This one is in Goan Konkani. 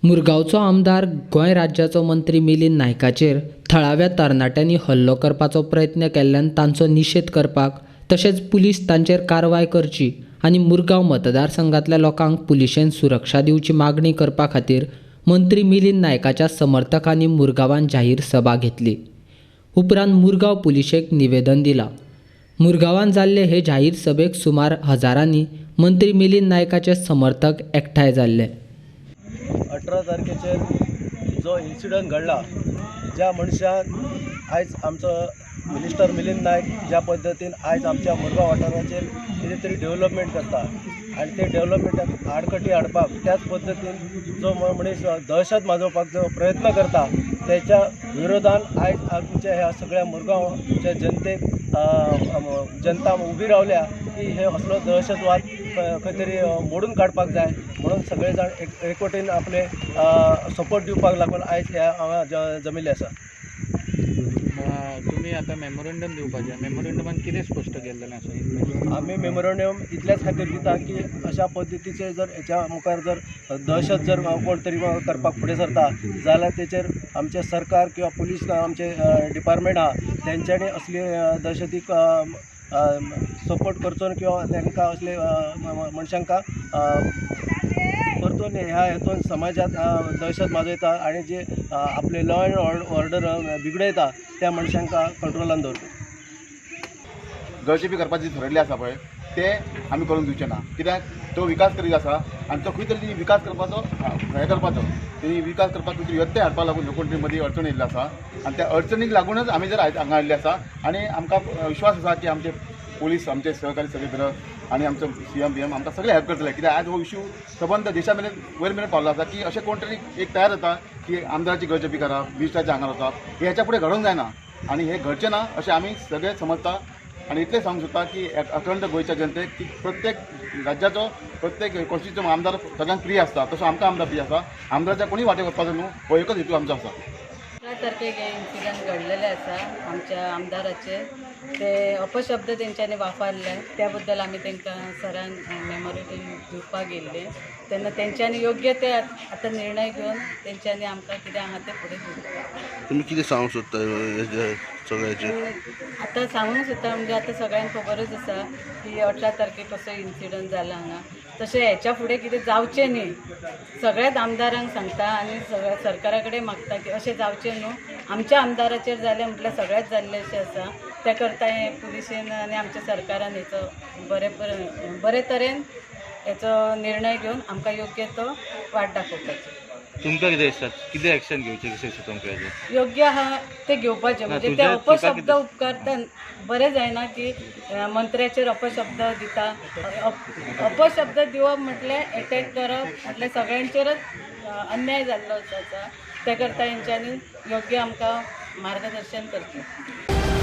मुरगांवचो आमदार गोंय राज्याचो मंत्री मिलिंद नायकाचेर थळाव्या तरणाट्यांनी हल्लो करपाचो प्रयत्न केल्ल्यान तांचो निशेध करपाक तशेंच पुलीस तांचेर कारवाय करची आनी मुरगांव मतदारसंघांतल्या लोकांक पुलिशेन सुरक्षा दिवची मागणी करपा खातीर मंत्री मिलिंद नायकाच्या समर्थकांनी मुरगांवान जाहीर सभा घेतली. उपरांत मुरगांव पुलिशेक निवेदन दिलां. मुरगांवान जाल्ले हे जाहीर सभेक सुमार हजारांनी मंत्री मिलिंद नायकाचे समर्थक एकठांय जाल्ले. 18 तारखेचेर जो इन्सिडंट घडला, ज्या मनशान आयज आमचो मिनिस्टर मिलिंद नायक ज्या पद्दतीन आयज आमच्या मुरगांव वाठाराचेर कितें तरी डेवलपमेंट करता आनी ते डेवलपमेंटाक आडखटी हाडपाक त्याच पद्दतीन जो मनीस दहशत माजोवपाक जो प्रयत्न करता त्याच्या विरोधान आयज आमच्या ह्या सगळ्या मुरगांवच्या जनतेक जनता उबी रावल्या की हे असलो दहशतवाद खंय तरी मोडून काडपाक जाय म्हणून सगळे जाण एकवटीन आपले सपोर्ट दिवपाक लागून आयज ह्या हांगा जमिल्ले आसा. तुमी आतां मेमोरंडम दिवपाचें, मेमोरंडमान कितें स्पश्ट केल्लें आसा? आमी मेमोरंडम इतल्याच खातीर दिता की अशा पद्दतीचे जर हेच्या मुखार जर दहशत जर कोण तरी करपाक फुडें सरता जाल्यार तेचेर आमचें सरकार किंवा पुलीस आमचे डिपार्टमेंट आहा तेंच्यांनी असली दहशतीक सपोर्ट करचो किंवा तांकां असले मनशांक परतून ह्या हेतून समाजात दहशत माजयता आनी जे आपले लॉ एंड ऑर्डर बिगडयता त्या मनशांक कंट्रोलान दवरता. गळचेपी करपाची थरयल्ली आसा पळय ते आमी करून दिवचे ना, कित्याक तो विकास करीत आसा आनी तो खंय तरी तेणी विकास करपाचो हें करपाचो तेणी विकास करपाक खंय तरी व्यत्यय हाडपाक लागून कोण तरी मदीं अडचण येयल्ली आसा आनी त्या अडचणीक लागूनच आमी जर आयज हांगा आयिल्ले आसा आनी आमकां विश्वास आसा की आमचे पुलीस आमचे सहकारी सगळे भितर आनी आमचो सी एम बी एम आमकां सगळे हेल्प करतले, कित्याक आयज हो इशू सबंद देशा मेरेन वयर मेरेन पावलो आसा की अशें कोण तरी एक तयार जाता की आमदाराची गळचेपी करप, मिनिस्टराच्या आंगार वचप, हें हेच्या फुडें घडोवंक जायना आनी हें घडचें ना अशें आमी सगळे समजता. आनी इतलें सांगूंक सोदता की अखंड गोंयच्या जनतेक की प्रत्येक राज्याचो प्रत्येक कॉन्स्टिट्युशन आमदार सगळ्यांक प्रिय आसता तसो आमकां आमदार प्रिय आसा. आमदाराच्या कोणूय वाटेक वचपाचो न्हू हो एकच हेतू आमचो आसा. 18 तारखेक हे इन्सिडंट घडलेले आसा आमच्या आमदाराचेर, ते अपशब्द तेंच्यांनी वापरले त्या बद्दल आमी तांकां सरान मेमोरेंडम दिवपाक गेल्ले तेन्ना तेंच्यांनी योग्य ते आतां निर्णय घेवन तेंच्यांनी आमकां कितें आहा तें फुडें दिवपाक. तुमी कितें सांगूंक सोदता सगळ्याचेर? आतां सांगूंक सोदता म्हणजे आतां सगळ्यांक खबरच आसा की 18 तारखेक कसो इन्सिडंट जाला हांगा, तशें हेच्या फुडें कितें जावचें न्ही सगळ्याच आमदारांक सांगता आनी सगळ्या सरकारा कडेन मागता की अशें जावचें न्हू. आमच्या आमदाराचेर जालें म्हटल्यार सगळ्याच जाल्लें अशें आसा, त्या करता हें पुलिशेन आनी आमच्या सरकारान हेचो बरे तरेन हेचो निर्णय घेवन आमकां योग्य तो वाट दाखोवपाची. तुमकां कितें दिसता, कितें एक्शन घेवचें कशें दिसता तुमकां हेजेर? योग्य आहा ते घेवपाचें, म्हणजे ते अपशब्द उपकारता बरें जायना की मंत्र्याचेर अपशब्द दिता. अपशब्द दिवप म्हटल्यार एटॅक करप म्हटल्यार सगळ्यांचेरच अन्याय जाल्लो आसा, त्या करता हेंच्यांनी योग्य आमकां मार्गदर्शन करचें.